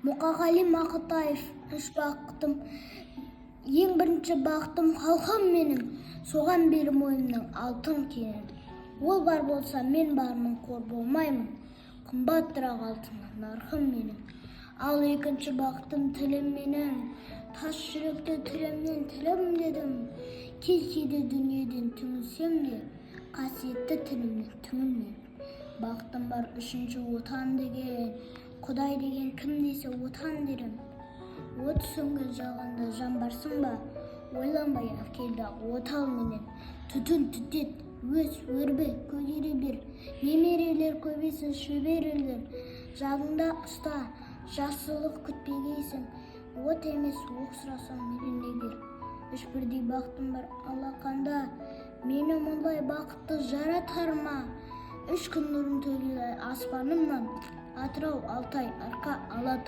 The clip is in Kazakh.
Мұқағали Мақатаев. Үш бақытым. Ең бірінші бақытым — халқым менің, соған бер мойнымның алтын кенін. Ол бар болса, мен бармын, қор болмаймын, қымбатырақ алтыннан нарқым менің. Ал екінші бақытым — тілім менің. Тас жүректі тілімнен тілім дедім. Кей кейде дүниеден түңілсем де, қасиетті тілімнен түңілмедім. Бақытым бар үшінші — Отан деген. Құдай деген кім десе, Отан дерім. От сөнген жалғанда жан барсың ба? Ойланбай әкел да от ал менен. Түтін түтет, өс, өрбі, көгере бер. Немерелер көбейсін, шөберелер. Жадыңда ұста, жақсылық күтпегейсің. От емес, оқ сұрасаң, менен не бер. Үш бірдей бақытым бар алақанда. Мені мұндай бақытты жаратар ма? Үш күн нұрын төгеді аспанымнан: Атырау, Алтай, Арқа, Алатау.